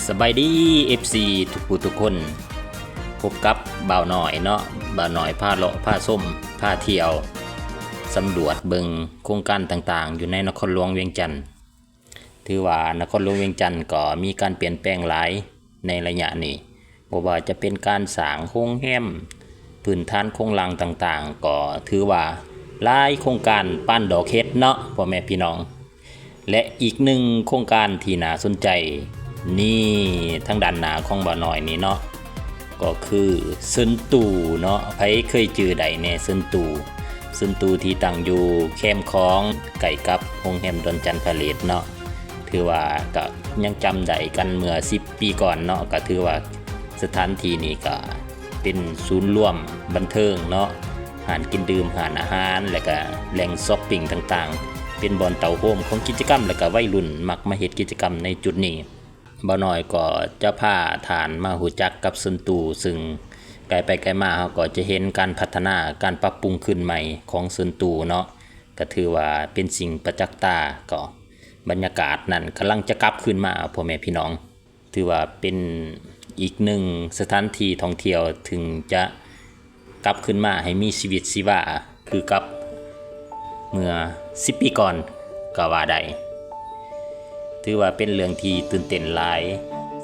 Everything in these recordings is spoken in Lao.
ສະບາຍດີ ເອັຟຊີ ທຸກຜູ້ທຸກຄົນ, ພົບກັບບ່າວນ້ອຍເນາະ, ບ່າວນ້ອຍພາເລາະພາຊົມ ພາທ່ຽວ ສຳຫຼວດເບິ່ງໂຄງການຕ່າງໆ ຢູ່ໃນນະຄອນຫຼວງວຽງຈັນ. ຖືວ່ານະຄອນຫຼວງວຽງຈັນກໍມີການປ່ຽນແປງຫຼາຍໃນໄລຍະນີ້, ບໍ່ວ່າຈະເປັນການສ້າງໂຮງແຮມ, ພື້ນຖານໂຄງລ່າງຕ່າງໆ ກໍຖືວ່າຫຼາຍໂຄງການປານດອກເຫັດເນາະ ພໍ່ແມ່ພີ່ນ້ອງ. ແລະ ອີກໜຶ່ງໂຄງການທີ່ໜ້າສົນໃຈນີ້ ທາງດ້ານໜ້າຂອງບ່າວນ້ອຍນີ້ເນາະ ກໍຄືເຊິນຕູເນາະ. ໃຜເຄີຍຈື່ໄດ້ແດ່ເຊິນຕູ? ເຊິນຕູທີ່ຕັ້ງຢູ່ແຄມຂອງ ໃກ້ກັບໂຮງແຮມດອນຈັນພາເລດເນາະ. ຖືວ່າກໍຍັງຈຳໄດ້ກັນເມື່ອສິບປີກ່ອນເນາະ, ກໍຖືວ່າສະຖານທີ່ນີ້ກໍເປັນສູນລວມບັນເທີງເນາະ, ຮ້ານກິນດື່ມ, ຮ້ານອາຫານ ແລະກະແຫຼ່ງຊັອບປິງຕ່າງໆ, ເປັນບ່ອນເຕົ້າໂຮມຂອງກິດຈະກຳ ແລະກະໄວລຸ້ນມັກມາເຮັດກິດຈະກຳໃນຈຸດນີ້. ບ່າວນ້ອຍກໍຈະພາທ່ານມາຮູ້ຈັກກັບເຊິນຕູ, ຊຶ່ງໄກໄປໄກມາເຮົາກໍຈະເຫັນການພັດທະນາ, ການປັບປຸງຄືນໃໝ່ຂອງເຊິນຕູເນາະ, ກໍຖືວ່າເປັນສິ່ງປະຈັກຕາ, ກໍບັນຍາກາດນັ້ນກຳລັງຈະກັບຄືນມາ ພໍ່ແມ່ພີ່ນ້ອງ. ຖືວ່າເປັນອີກໜຶ່ງສະຖານທີ່ທ່ອງທ່ຽວ ເຖິງຈະກັບຄືນມາໃຫ້ມີຊີວິດຊີວາຄືກັບເມື່ອສິບປີກ່ອນກໍວ່າໄດ້. ຖືວ່າເປັນເລື່ອງທີ່ຕື່ນເຕັ້ນຫຼາຍ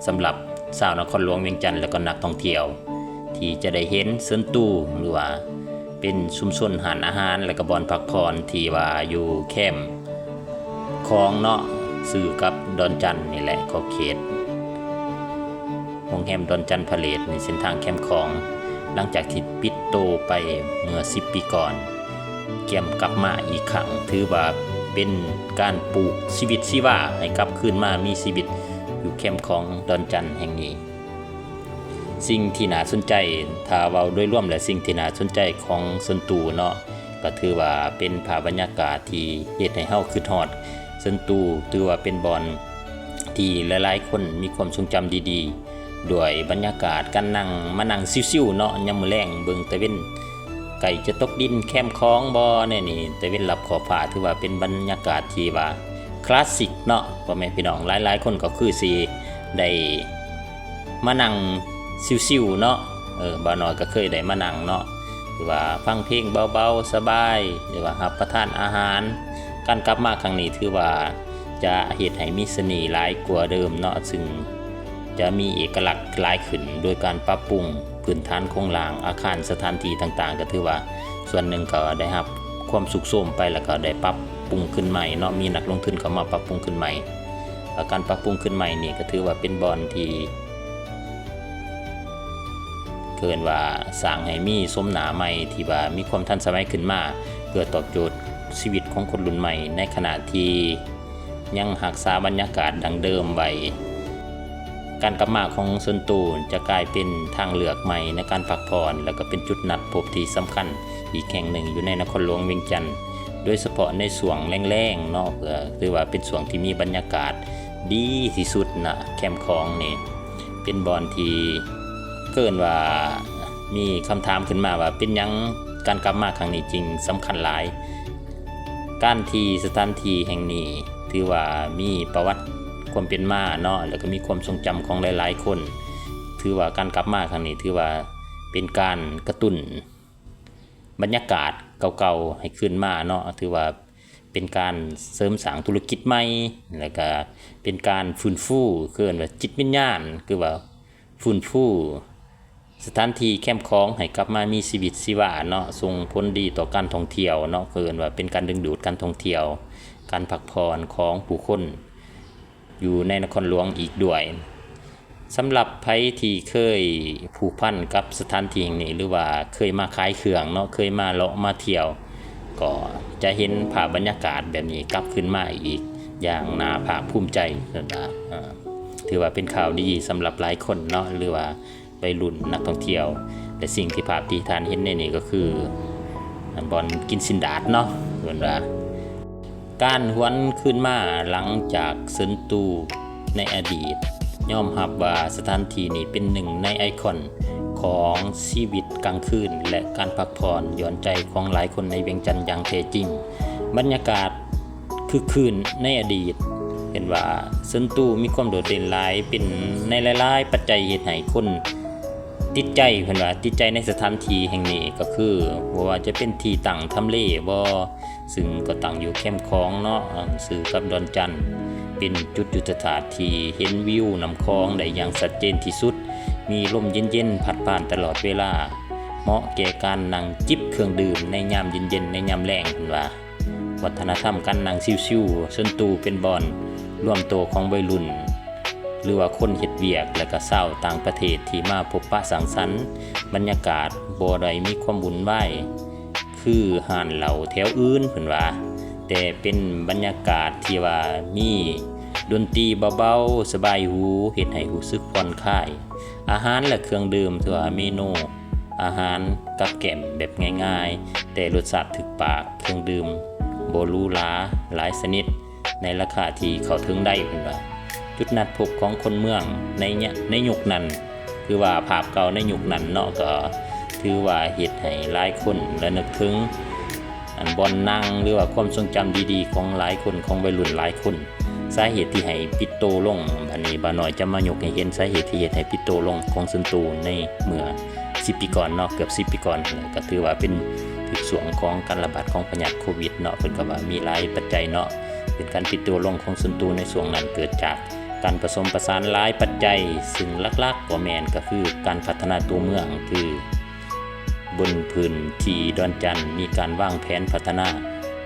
ສຳລັບຊາວນະຄອນຫຼວງວຽງຈັນ ແລະກໍນັກທ່ອງທ່ຽວ ທີ່ຈະໄດ້ເຫັນເຊິນຕູ ຫຼືວ່າເປັນຊຸມຊົນຮ້ານອາຫານ ແລະກໍບ່ອນພັກຜ່ອນທີ່ວ່າຢູ່ແຄມ ຂອງເນາະ ຊື່ກັບດອນຈັນນີ້ແຫຼະ ຂອບເຂດໂຮງແຮມດອນຈັນພາເລດໃນເສັ້ນທາງແຄມຂອງ ຫຼັງຈາກທີ່ປິດໂຕໄປເມື່ອສິບປີກ່ອນ ກຽມກັບມາອີກຄັ້ງ ຖືວ່າເປັນການປູກຊີວິດຊີວາໃຫ້ກັບຄືນມາມີຊີວິດຢູ່ແຄມຂອງດອນຈັນແຫ່ງນີ້. ສິ່ງທີ່ໜ້າສົນໃຈ ຖ້າເວົ້າໂດຍລວມແລ້ວ ສິ່ງທີ່ໜ້າສົນໃຈຂອງເຊິນຕູເນາະ ກໍຖືວ່າເປັນພາບບັນຍາກາດທີ່ເຮັດໃຫ້ເຮົາຄິດຮອດເຊິນຕູ ຖືວ່າເປັນບ່ອນທີ່ຫຼາຍໆຄົນມີຄວາມຊົງຈຳດີໆ ດ້ວຍບັນຍາກາດການນັ່ງ ມານັ່ງຊິວໆເນາະ ຍາມມື້ແລງເບິ່ງຕາເວັນໃກ້ຈະຕົກດິນແຄມຂອງບໍ ແນວນີ້ ຕາເວັນລັບຂອບຟ້າ ຖືວ່າເປັນບັນຍາກາດທີ່ວ່າຄລາສສິກເນາະ ພໍ່ແມ່ພີ່ນ້ອງ ຫຼາຍໆຄົນກໍຄືຊິໄດ້ ມານັ່ງຊິວໆເນາະ ເອີ ບ່າວນ້ອຍກໍເຄີຍໄດ້ມານັ່ງເນາະ ຫຼືວ່າຟັງເພງເບົາໆສະບາຍ ຫຼືວ່າຮັບປະທານອາຫານ ການກັບມາຄັ້ງນີ້ຖືວ່າຈະເຮັດໃຫ້ມີສະເໜ່ຫຼາຍກວ່າເດີມເນາະ ຊຶ່ງຈະມີເອກະລັກຫຼາຍຂຶ້ນ ໂດຍການປັບປຸງພື້ນຖານໂຄງລ່າງອາຄານສະຖານທີ່ຕ່າງໆ ກໍຖືວ່າສ່ວນໜຶ່ງກໍໄດ້ຮັບຄວາມຊຸດໂຊມໄປ ແລ້ວກໍໄດ້ປັບປຸງຂຶ້ນໃໝ່ເນາະ ມີນັກລົງທຶນເຂົ້າມາປັບປຸງຂຶ້ນໃໝ່ ແລ້ວການປັບປຸງຂຶ້ນໃໝ່ນີ້ກໍຖືວ່າເປັນບ່ອນທີ່ ເອີ້ນວ່າສ້າງໃຫ້ມີຊົມໜ້າໃໝ່ທີ່ວ່າມີຄວາມທັນສະໄໝຂຶ້ນມາ ເພື່ອຕອບໂຈດຊີວິດຂອງຄົນລຸ້ນໃໝ່ ໃນຂະນະທີ່ຍັງຮັກສາບັນຍາກາດດັ້ງເດີມໄວ້. ການກັບມາຂອງເຊິນຕູຈະກາຍເປັນທາງເລືອກໃໝ່ໃນການພັກຜ່ອນ ແລ້ວກໍເປັນຈຸດນັດພົບທີ່ສຳຄັນອີກແຫ່ງໜຶ່ງຢູ່ໃນນະຄອນຫຼວງວຽງຈັນ ໂດຍສະເພາະໃນຊ່ວງແລງໆເນາະ ເພື່ອ ຖືວ່າເປັນຊ່ວງທີ່ມີບັນຍາກາດ ດີທີ່ສຸດນະ ແຄມຂອງນີ້ເປັນບ່ອນທີ່ເອີ້ນວ່າມີຄຳຖາມຂຶ້ນມາວ່າ ເປັນຫຍັງການກັບມາຄັ້ງນີ້ຈຶ່ງສຳຄັນຫຼາຍ? ການທີ່ສະຖານທີ່ແຫ່ງນີ້ຖືວ່າມີປະຫວັດຄວາມເປັນມາເນາະ ແລ້ວກໍມີຄວາມຊົງຈຳຂອງຫຼາຍໆຄົນ ຖືວ່າການກັບມາຄັ້ງນີ້ຖືວ່າເປັນການກະຕຸ້ນ ບັນຍາກາດເກົ່າໆໃຫ້ຄືນມາເນາະ ຖືວ່າເປັນການເສີມສ້າງທຸລະກິດໃໝ່ ແລ້ວກະເປັນການຟື້ນຟູ ເອີ້ນວ່າຈິດວິນຍານ ຄືວ່າຟື້ນຟູສະຖານທີ່ແຄມຂອງໃຫ້ກັບມາມີຊີວິດຊີວາເນາະ ສົ່ງຜົນດີຕໍ່ການທ່ອງທ່ຽວເນາະ ເອີ້ນວ່າເປັນການດຶງດູດການທ່ອງທ່ຽວ ການພັກຜ່ອນຂອງຜູ້ຄົນ ຢູ່ໃນນະຄອນຫຼວງອີກດ້ວຍ. ສຳລັບໃຜທີ່ເຄີຍຜູກພັນກັບສະຖານທີ່ແຫ່ງນີ້ ຫຼືວ່າເຄີຍມາຂາຍເຄື່ອງເນາະ ເຄີຍມາເລາະມາທ່ຽວ ກໍຈະເຫັນພາບບັນຍາກາດແບບນີ້ກັບຄືນມາອີກຢ່າງໜ້າພາກພູມໃຈ ເອີ້ນວ່າ ເອີ ຖືວ່າເປັນຂ່າວດີສຳລັບຫຼາຍຄົນເນາະ ຫຼືວ່າ ໄວລຸ້ນ ນັກທ່ອງທ່ຽວ ແລະ ສິ່ງທີ່ ພາບທີ່ທ່ານເຫັນໃນນີ້ກໍຄື ອັນ ບ່ອນກິນຊີ້ນດາດເນາະ ເພິ່ນວ່າ ການຫວນຄືນມາຫຼັງຈາກເຊິນຕູໃນອະດີດ ຍອມຮັບວ່າສະຖານທີ່ນີ້ເປັນໜຶ່ງໃນໄອຄອນຂອງຊີວິດກາງຄືນ ແລະ ການພັກຜ່ອນຢ່ອນໃຈຂອງຫຼາຍຄົນໃນວຽງຈັນຢ່າງແທ້ຈິງ. ບັນຍາກາດຄຶກຄື້ນໃນອະດີດ ເຫັນວ່າເຊິນຕູມີຄວາມໂດດເດັ່ນຫຼາຍ ເປັນໃນຫຼາຍໆປັດໄຈເຮັດໃຫ້ຄົນຕິດໃຈ ເພິ່ນວ່າຕິດໃຈໃນສະຖານທີ່ແຫ່ງນີ້ ກໍຄືບໍ່ວ່າຈະເປັນທີ່ຕັ້ງທຳເລບໍ ຊຶ່ງກໍຕັ້ງຢູ່ແຄມຂອງເນາະ ເອີ່ ຊື່ກັບດອນຈັນ ເປັນຈຸດຍຸດທະສາດທີ່ເຫັນວິວນ້ຳຂອງໄດ້ຢ່າງຊັດເຈນທີ່ສຸດ, ມີລົມເຢັນໆພັດຜ່ານຕະຫຼອດເວລາ, ເໝາະແກ່ການນັ່ງຈິບເຄື່ອງດື່ມໃນຍາມເຢັນໆ ໃນຍາມແລງ ເພິ່ນວ່າ. ວັດທະນະທຳການນັ່ງຊິວໆ ເຊິ່ງຕູ້ເປັນບ່ອນລວມໂຕຂອງໄວລຸ້ນ ຫຼືວ່າຄົນເຮັດວຽກ ແລະກະຊາວຕ່າງປະເທດທີ່ມາພົບປະສັງສັນ. ບັນຍາກາດບໍ່ໄດ້ມີຄວາມວຸ່ນວາຍ ຄືຮ້ານເຫຼົ້າແຖວອື່ນເພິ່ນວ່າ ແຕ່ເປັນບັນຍາກາດທີ່ວ່າມີດົນຕີເບົາໆ ສະບາຍຫູ ເຮັດໃຫ້ຮູ້ສຶກຜ່ອນຄາຍ. ອາຫານ ແລະ ເຄື່ອງດື່ມ ຖືວ່າເມນູອາຫານກັບແກ້ມແບບງ່າຍໆ ແຕ່ລົດຊາດຖືກປາກ, ເຄື່ອງດື່ມບໍ່ຫຼູຫຼາຫຼາຍຊະນິດ ໃນລາຄາທີ່ເຂົ້າເຖິງໄດ້ ເພິ່ນວ່າ. ຈຸດນັດພົບຂອງຄົນເມືອງໃນຍະ ໃນຍຸກນັ້ນ ຄືວ່າພາບເກົ່າໃນຍຸກນັ້ນເນາະ ກໍຖືວ່າເຮັດໃຫ້ຫຼາຍຄົນລະນຶກເຖິງອັນບ່ອນນັ່ງ ຫຼືວ່າຄວາມຊົງຈຳດີໆຂອງຫຼາຍຄົນ ຂອງໄວລຸ້ນຫຼາຍຄົນ. ສາເຫດທີ່ໃຫ້ປິດໂຕລົງ ບາດນີ້ບ່າວນ້ອຍຈະມາຍົກໃຫ້ເຫັນສາເຫດທີ່ເຮັດໃຫ້ປິດໂຕລົງຂອງເຊິ່ງຕູ້ໃນເມື່ອສິບປີກ່ອນເນາະ ເກືອບສິບປີກ່ອນ ກໍຖືວ່າເປັນ ຖືກຊ່ວງຂອງການລະບາດຂອງພະຍາດໂຄວິດເນາະ ເພິ່ນກໍວ່າມີຫຼາຍປັດໄຈເນາະ ເປັນການປິດຕົວລົງຂອງເຊິ່ງຕູ້ໃນຊ່ວງນັ້ນ ເກີດຈາກການປະສົມປະສານຫຼາຍປັດໄຈ ຊຶ່ງຫຼັກໆກໍແມ່ນກໍຄືການພັດທະນາຕົວເມືອງ ຄືບົນພື້ນທີ່ດອນຈັນມີການວາງແຜນພັດທະນາ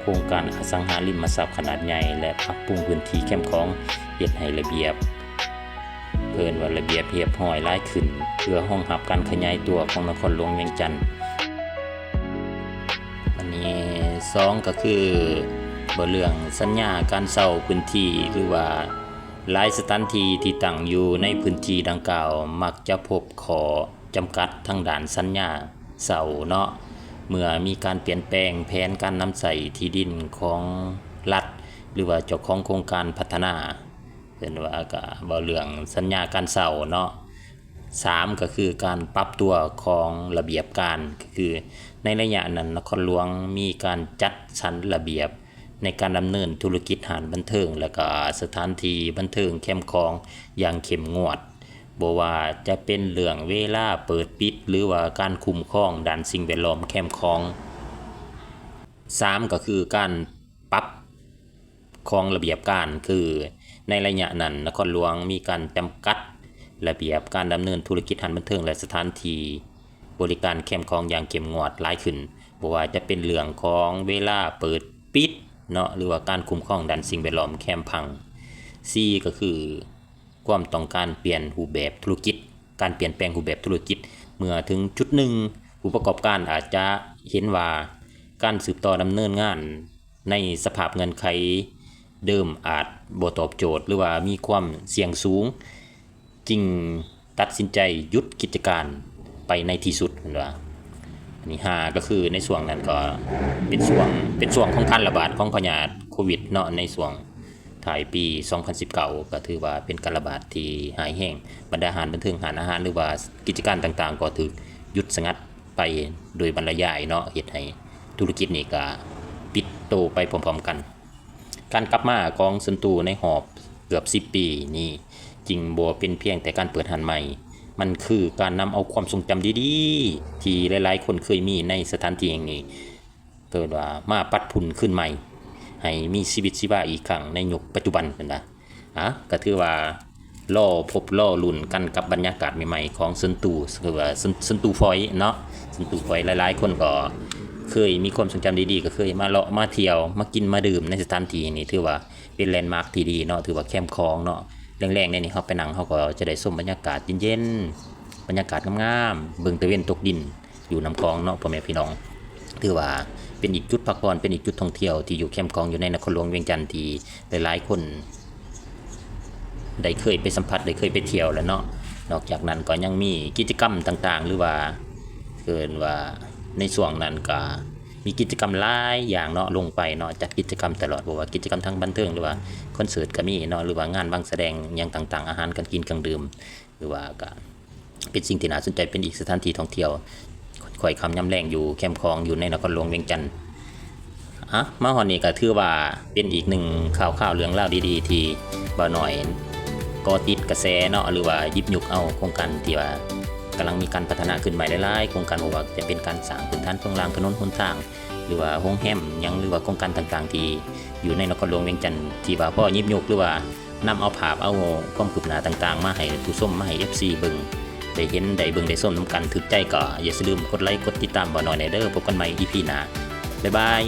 ໂຄງການອະສັງຫາລິມະຊັບຂະໜາດໃຫຍ່ ແລະ ປັບປຸງພື້ນທີ່ແຄມຂອງ ເຮັດໃຫ້ລະບຽບ ເອີ້ນວ່າລະບຽບຮຽບຮ້ອຍຫຼາຍຂຶ້ນ ເພື່ອຮອງຮັບການຂະຫຍາຍຕົວຂອງນະຄອນຫຼວງວຽງຈັນ. ອັນນີ້ສອງກໍຄືເວົ້າເລື່ອງສັນຍາການເຊົ່າພື້ນທີ່ ຫຼືວ່າຫຼາຍສະຖານທີ່ທີ່ຕັ້ງຢູ່ໃນພື້ນທີ່ດັ່ງກ່າວ ມັກຈະພົບຂໍ້ຈຳກັດທາງດ້ານສັນຍາເຊົ່າເນາະ ເມື່ອມີການປ່ຽນແປງແຜນການນຳໃຊ້ທີ່ດິນຂອງລັດ ຫຼືວ່າເຈົ້າຂອງໂຄງການພັດທະນາ. ເພິ່ນວ່າກໍເວົ້າເລື່ອງສັນຍາການເຊົ່າເນາະ. ສາມ ກໍຄືການປັບຕົວຂອງລະບຽບການ ກໍຄືໃນໄລຍະນັ້ນນະຄອນຫຼວງມີການຈັດສັນລະບຽບໃນການດຳເນີນທຸລະກິດຮ້ານບັນເທີງ ແລະ ກໍສະຖານທີ່ບັນເທີງແຄມຂອງຢ່າງເຂັ້ມງວດ ບໍ່ວ່າຈະເປັນເລື່ອງເວລາເປີດປິດ ຫຼືວ່າການຄຸ້ມຄອງດ້ານສິ່ງແວດລ້ອມແຄມຂອງ. ສາມ ກໍຄືການປັບ ຂອງລະບຽບການ ຄືໃນໄລຍະນັ້ນນະຄອນຫຼວງມີການຈຳກັດລະບຽບການດຳເນີນທຸລະກິດຮ້ານບັນເທີງ ແລະ ສະຖານທີ່ບໍລິການແຄມຂອງຢ່າງເຂັ້ມງວດຫຼາຍຂຶ້ນ ບໍ່ວ່າຈະເປັນເລື່ອງຂອງເວລາເປີດປິດເນາະ ຫຼືວ່າການຄຸ້ມຄອງດ້ານສິ່ງແວດລ້ອມແຄມຝັ່ງ. ສີ່ ກໍຄື ຄວາມຕ້ອງການປ່ຽນຮູບແບບທຸລະກິດ ການປ່ຽນແປງຮູບແບບທຸລະກິດ ເມື່ອເຖິງຈຸດໜຶ່ງ ຜູ້ປະກອບການອາດຈະເຫັນວ່າການສືບຕໍ່ດຳເນີນງານໃນສະພາບເງື່ອນໄຂເດີມອາດບໍ່ຕອບໂຈດ ຫຼືວ່າມີຄວາມສ່ຽງສູງ ຈຶ່ງຕັດສິນໃຈຢຸດກິດຈະການໄປໃນທີ່ສຸດ ເພິ່ນວ່າ. ອັນທີຫ້າ ກໍຄືໃນຊ່ວງນັ້ນກໍເປັນຊ່ວງ ເປັນຊ່ວງຂອງການລະບາດຂອງພະຍາດໂຄວິດເນາະ ໃນຊ່ວງ ທ້າຍປີສອງພັນສິບເກົ້າ ກໍຖືວ່າເປັນການລະບາດທີ່ຮ້າຍແຮງ, ບັນດາຮ້ານບັນເທີງ, ຮ້ານອາຫານ ຫຼືວ່າກິດຈະການຕ່າງໆ ກໍຖືກຢຸດສະງັດໄປໂດຍບັນລະຍາຍເນາະ, ເຮັດໃຫ້ທຸລະກິດນີ້ກໍປິດໂຕໄປພ້ອມໆກັນ. ການກັບມາຂອງເຊິ່ນຕູໃນຮອບເກືອບສິບປີນີ້ ຈຶ່ງບໍ່ເປັນພຽງແຕ່ການເປີດຮ້ານໃໝ່, ມັນຄືການນຳເອົາຄວາມຊົງຈຳດີໆ ທີ່ຫຼາຍໆຄົນເຄີຍມີໃນສະຖານທີ່ແຫ່ງນີ້ ເອີ້ນວ່າມາປັດຝຸ່ນຄືນໃໝ່ ໃຫ້ມີຊີວິດຊີວາອີກຄັ້ງໃນຍຸກປັດຈຸບັນ ເພິ່ນວ່າ. ອາ ກໍຖືວ່າລໍພົບລໍລຸ້ນກັນກັບບັນຍາກາດໃໝ່ໆຂອງເຊິນຕູ ຄືວ່າເຊິນ ເຊິນຕູຟອຍເນາະ, ເຊິນຕູຟອຍ ຫຼາຍໆຄົນກໍເຄີຍມີຄວາມຊົງຈຳດີໆ ກໍເຄີຍມາເລາະມາທ່ຽວ ມາກິນມາດື່ມໃນສະຖານທີ່ນີ້ ຖືວ່າເປັນແລນມາກທີ່ດີເນາະ, ຖືວ່າແຄມຂອງເນາະ. ແລງໆແນວນີ້ເຮົາໄປນັ່ງ ເຮົາກໍຈະໄດ້ຊົມບັນຍາກາດເຢັນໆ ບັນຍາກາດງາມໆ ເບິ່ງຕາເວັນຕົກດິນ ຢູ່ນ້ຳຂອງເນາະ ພໍ່ແມ່ພີ່ນ້ອງ. ຖືວ່າເປັນອີກຈຸດພັກຜ່ອນ ເປັນອີກຈຸດທ່ອງທ່ຽວທີ່ຢູ່ແຄມຂອງ ຢູ່ໃນນະຄອນຫຼວງວຽງຈັນ ທີ່ຫຼາຍໆຄົນໄດ້ເຄີຍໄປສຳຜັດ ໄດ້ເຄີຍໄປທ່ຽວແລ້ວເນາະ. ນອກຈາກນັ້ນກໍຍັງມີກິດຈະກຳຕ່າງໆ ຫຼືວ່າເອີ້ນວ່າໃນຊ່ວງນັ້ນກໍ ມີກິດຈະກຳຫຼາຍຢ່າງເນາະ ລົງໄປເນາະ ຈັດກິດຈະກຳຕະຫຼອດ ບໍ່ວ່າກິດຈະກຳທາງບັນເທີງ ຫຼືວ່າຄອນເສີດກໍມີເນາະ ຫຼືວ່າງານວາງສະແດງຫຍັງຕ່າງໆ ອາຫານການກິນເຄື່ອງດື່ມ ຫຼືວ່າກໍເປັນສິ່ງທີ່ໜ້າສົນໃຈ ເປັນອີກສະຖານທີ່ທ່ອງທ່ຽວ ຂ້ອຍຄ່ຳຍາມແລງຢູ່ແຄມຂອງ ຢູ່ໃນນະຄອນຫຼວງວຽງຈັນ. ອະ ມາຮອດນີ້ກໍຖືວ່າເປັນອີກໜຶ່ງຂ່າວຄາວເລື່ອງລາວດີໆ ທີ່ບ່າວນ້ອຍເກາະຕິດກະແສເນາະ ຫຼືວ່າຫຍິບຍົກເອົາໂຄງການທີ່ວ່າກຳລັງມີການພັດທະນາຂຶ້ນໃໝ່ຫຼາຍໆ ໂຄງການ ບໍ່ວ່າຈະເປັນການສ້າງພື້ນຖານໂຄງລ່າງ ຖະໜົນຫົນທາງ ຫຼືວ່າໂຮງແຮມຫຍັງ ຫຼືວ່າໂຄງການຕ່າງໆ ທີ່ຢູ່ໃນນະຄອນຫຼວງວຽງຈັນ ທີ່ວ່າພໍຫຍິບຍົກ ຫຼືວ່ານຳເອົາພາບ ເອົາຄວາມຄືບໜ້າຕ່າງໆ ມາໃຫ້ຜູ້ຊົມ ມາໃຫ້ເອັຟຊີເບິ່ງ ໄດ້ເຫັນ ໄດ້ເບິ່ງ ໄດ້ຊົມນຳກັນ. ຖືກໃຈກໍຢ່າລືມກົດໄລ ກົດຕິດຕາມບ່າວນ້ອຍແດ່ເດີ. ພົບກັນໃໝ່ອີພີໜ້າ. ບາຍບາຍ.